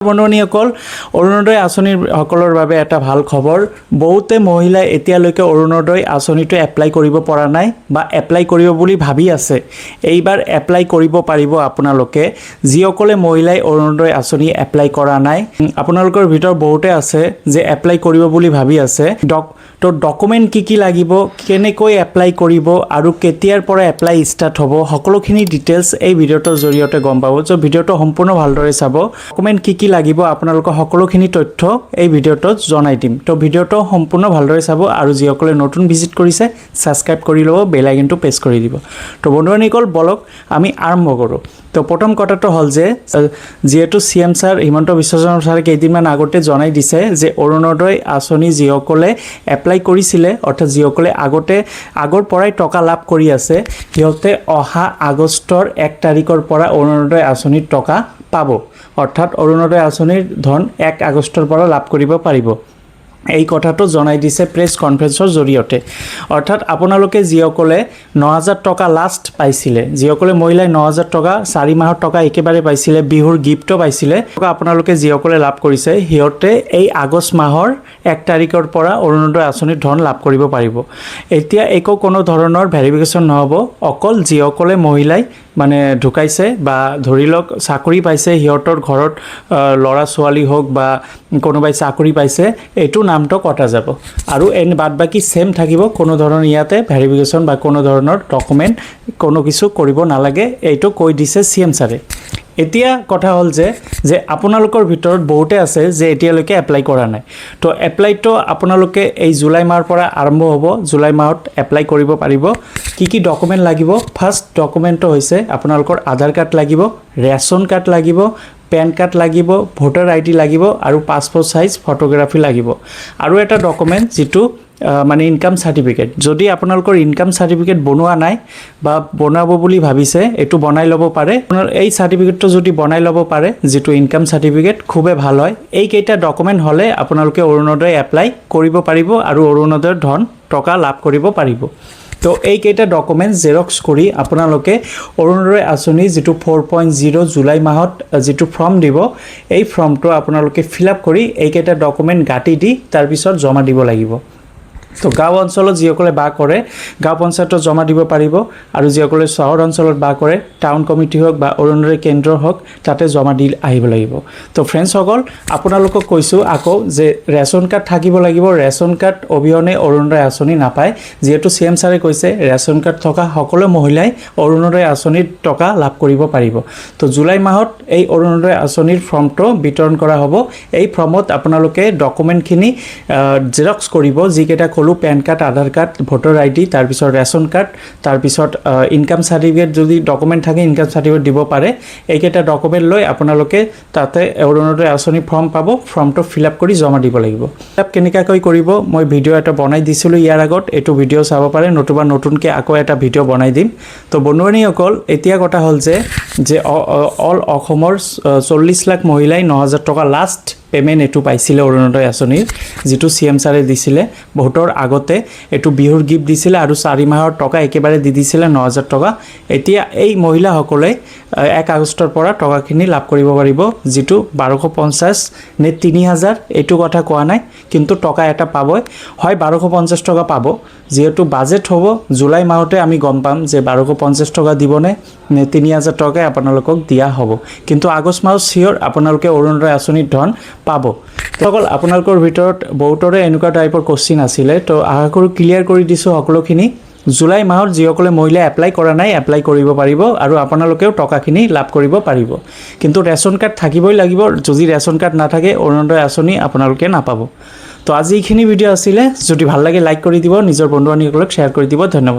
বন্ধুবান্ধৱীসকল, অৰুণোদয় আঁচনিৰ সকলৰ বাবে এটা ভাল খবৰ। বহুতে মহিলাই এতিয়ালৈকে অৰুণোদয় আঁচনিটো এপ্লাই কৰিব পৰা নাই বা এপ্লাই কৰিব বুলি ভাবি আছে। এইবাৰ এপ্লাই কৰিব পাৰিব আপোনালোকে, যিসকলে মহিলাই অৰুণোদয় আঁচনি এপ্লাই কৰা নাই। আপোনালোকৰ ভিতৰত বহুতে আছে যে এপ্লাই কৰিব বুলি ভাবি আছে। তো ডকুমেণ্ট কি কি লাগিব, কেনেকৈ এপ্লাই কৰিব আৰু কেতিয়াৰ পৰা এপ্লাই ষ্টাৰ্ট হ'ব, সকলোখিনি ডিটেইলছ এই ভিডিঅ'টোৰ জৰিয়তে গম পাব। চ' ভিডিঅ'টো সম্পূৰ্ণ ভালদৰে চাব। ডকুমেণ্ট কি কি লাগিব, আপোনালোকৰ সকলোখিনি তথ্য এই ভিডিঅ'টোত জনাই দিম। তো ভিডিঅ'টো সম্পূৰ্ণ ভালদৰে চাব আৰু যিসকলে নতুন ভিজিট কৰিছে, ছাবস্ক্ৰাইব কৰি ল'ব, বেল আইকনটো প্ৰেছ কৰি দিব। তো বন্ধুবান্ধৱীসকল, বলক আমি আৰম্ভ কৰোঁ। তো প্ৰথম কথাটো হ'ল যে যিহেতু চিএম ছাৰ হিমন্ত বিশ্ব শৰ্মা ছাৰে কেইদিনমান আগতে জনাই দিছে যে অৰুণোদয় আঁচনি যিসকলে এপ্লাই কৰিছিলে, অৰ্থাৎ যিসকলে আগৰ পৰাই টকা লাভ কৰি আছে, সিহঁতে অহা আগষ্টৰ 1 তাৰিখৰ পৰা অৰুণোদয় আঁচনিৰ টকা পাব। অৰ্থাৎ অৰুণোদয় আঁচনিৰ ধন 1 আগষ্টৰ পৰা লাভ কৰিব পাৰিব। এই কথাটো জনাই দিছে প্ৰেছ কনফাৰেন্সৰ জৰিয়তে। অৰ্থাৎ আপোনালোকে যিসকলে 9000 টকা লাষ্ট পাইছিলে, যিসকলে মহিলাই 9000 টকা 4 মাহৰ টকা একেবাৰে পাইছিলে, বিহুৰ গিফ্টো পাইছিলে, আপোনালোকে যিসকলে লাভ কৰিছে, সিহঁতে এই আগষ্ট মাহৰ 1 তাৰিখৰ পৰা অৰুণোদয় আঁচনিৰ ধন লাভ কৰিব পাৰিব। এতিয়া একো কোনো ধৰণৰ ভেৰিফিকেশ্যন নহ'ব। অকল যিসকলে মহিলাই মানে ঢুকাইছে বা ধৰি লওক চাকৰি পাইছে, সিহঁতৰ ঘৰত ল'ৰা ছোৱালী হওক বা কোনোবাই চাকৰি পাইছে, এইটো নামটো কটা যাব আৰু এনে বাদ বাকী ছেম থাকিব। কোনো ধৰণৰ ইয়াতে ভেৰিফিকেশ্যন বা কোনো ধৰণৰ ডকুমেণ্ট কোনো কিছু কৰিব নালাগে, এইটো কৈ দিছে চিএম ছাৰে। এতিয়া কথা হ'ল যে আপোনালোকৰ ভিতৰত বহুতে আছে যে এতিয়ালৈকে এপ্লাই কৰা নাই। তো এপ্লাইটো আপোনালোকে এই জুলাই মাহৰ পৰা আৰম্ভ হ'ব। জুলাই মাহত এপ্লাই কৰিব পাৰিব। কি কি ডকুমেণ্ট লাগিব? ফাৰ্ষ্ট ডকুমেণ্টটো হৈছে আপোনালোকৰ আধাৰ কাৰ্ড লাগিব, ৰেচন কাৰ্ড লাগিব, পেন কাৰ্ড লাগিব, ভোটাৰ আইডি লাগিব আৰু পাছপৰ্ট চাইজ ফটোগ্ৰাফী লাগিব। আৰু এটা ডকুমেণ্ট যিটো মানে ইনকাম চাৰ্টিফিকেট। যদি আপোনালোকৰ ইনকাম চাৰ্টিফিকেট বনোৱা নাই বা বনাব বুলি ভাবিছে, এইটো বনাই ল'ব পাৰে। আপোনাৰ এই চাৰ্টিফিকেটটো যদি বনাই ল'ব পাৰে, যিটো ইনকাম চাৰ্টিফিকেট, খুবেই ভাল হয়। এইকেইটা ডকুমেণ্ট হ'লে আপোনালোকে অৰুণোদয় এপ্লাই কৰিব পাৰিব আৰু অৰুণোদয়ৰ ধন টকা লাভ কৰিব পাৰিব। তো এইকেইটা ডকুমেণ্ট জেৰক্স কৰি আপোনালোকে অৰুণোদয় আঁচনি যিটো 4.0 জুলাই মাহত যিটো ফৰ্ম দিব, এই ফৰ্মটো আপোনালোকে ফিল আপ কৰি এইকেইটা ডকুমেণ্ট গাঁঠি দি তাৰপিছত জমা দিব লাগিব। তো গাঁও অঞ্চলত যিসকলে বাস কৰে, গাঁও পঞ্চায়তত জমা দিব পাৰিব আৰু যিসকলে চহৰ অঞ্চলত বাস কৰে, টাউন কমিটি হওক বা অৰুণোদয় কেন্দ্ৰ হওক, তাতে জমা দি আহিব লাগিব। তো ফ্ৰেণ্ডছসকল, আপোনালোকক কৈছোঁ আকৌ যে ৰেচন কাৰ্ড থাকিব লাগিব। ৰেচন কাৰ্ড অবিহনে অৰুণোদয় আঁচনি নাপায়। যিহেতু চিএম ছাৰে কৈছে, ৰেচন কাৰ্ড থকা সকলো মহিলাই অৰুণোদয় আঁচনিৰ টকা লাভ কৰিব পাৰিব। তো জুলাই মাহত এই অৰুণোদয় আঁচনিৰ ফৰ্মটো বিতৰণ কৰা হ'ব। এই ফৰ্মত আপোনালোকে ডকুমেণ্টখিনি জেৰক্স কৰিব, যিকেইটা ক'লোঁ, পেন কাৰ্ড, আধাৰ কাৰ্ড, ভোটাৰ আইডি, তাৰপিছত ৰেচন কাৰ্ড, তাৰপিছত ইনকাম চাৰ্টিফিকেট, যদি ডকুমেণ্ট থাকে ইনকাম চাৰ্টিফিকেট দিব পাৰে। এইকেইটা ডকুমেণ্ট লৈ আপোনালোকে তাতে অৰুণোদয় আঁচনি ফৰ্ম পাব। ফৰ্মটো ফিল আপ কৰি জমা দিব লাগিব। ফিল আপ কেনেকুৱাকৈ কৰিব, মই ভিডিঅ' এটা বনাই দিছিলোঁ ইয়াৰ আগত, এইটো ভিডিঅ' চাব পাৰে, নতুবা নতুনকৈ আকৌ এটা ভিডিঅ' বনাই দিম। তো বন্ধুবান্ধৱীসকল, এতিয়া কথা হ'ল যে অল অসমৰ 40 লাখ মহিলাই 9000 টকা লাষ্ট পে'মেণ্ট এইটো পাইছিলে অৰুণোদয় আঁচনিৰ, যিটো চিএম ছাৰে দিছিলে বহুতৰ আগতে। এইটো বিহুৰ গিফ্ট দিছিলে আৰু 4 মাহৰ টকা একেবাৰে দি দিছিলে 9000 টকা। এতিয়া এই মহিলাসকলে 1 আগষ্টৰ পৰা টকাখিনি লাভ কৰিব পাৰিব, যিটো 1250 নে 3000 এইটো কথা কোৱা নাই, কিন্তু টকা এটা পাবই। হয়, 1250 টকা পাব। যিহেতু বাজেট হ'ব জুলাই মাহতে, আমি গম পাম যে 1250 টকা দিবনে নে 3000 টকাই আপোনালোকক দিয়া হ'ব। কিন্তু আগষ্ট মাহত চিয়'ৰ আপোনালোকে অৰুণোদয় আঁচনিৰ ধন পাব। অকল আপোনালোকৰ ভিতৰত বহুতৰে এনেকুৱা টাইপৰ কুৱেশ্যন আছিলে, তো আশা কৰোঁ ক্লিয়াৰ কৰি দিছোঁ সকলোখিনি। জুলাই মাহত যিসকলে মহিলাই এপ্লাই কৰা নাই, এপ্লাই কৰিব পাৰিব আৰু আপোনালোকেও টকাখিনি লাভ কৰিব পাৰিব। কিন্তু ৰেচন কাৰ্ড থাকিবই লাগিব। যদি ৰেচন কাৰ্ড নাথাকে, অৰুণোদয় আঁচনি আপোনালোকে নাপাব। তো আজি এইখিনি ভিডিঅ' আছিলে। যদি ভাল লাগে লাইক কৰি দিব, নিজৰ বন্ধু বান্ধৱীসকলক শ্বেয়াৰ কৰি দিব। ধন্যবাদ।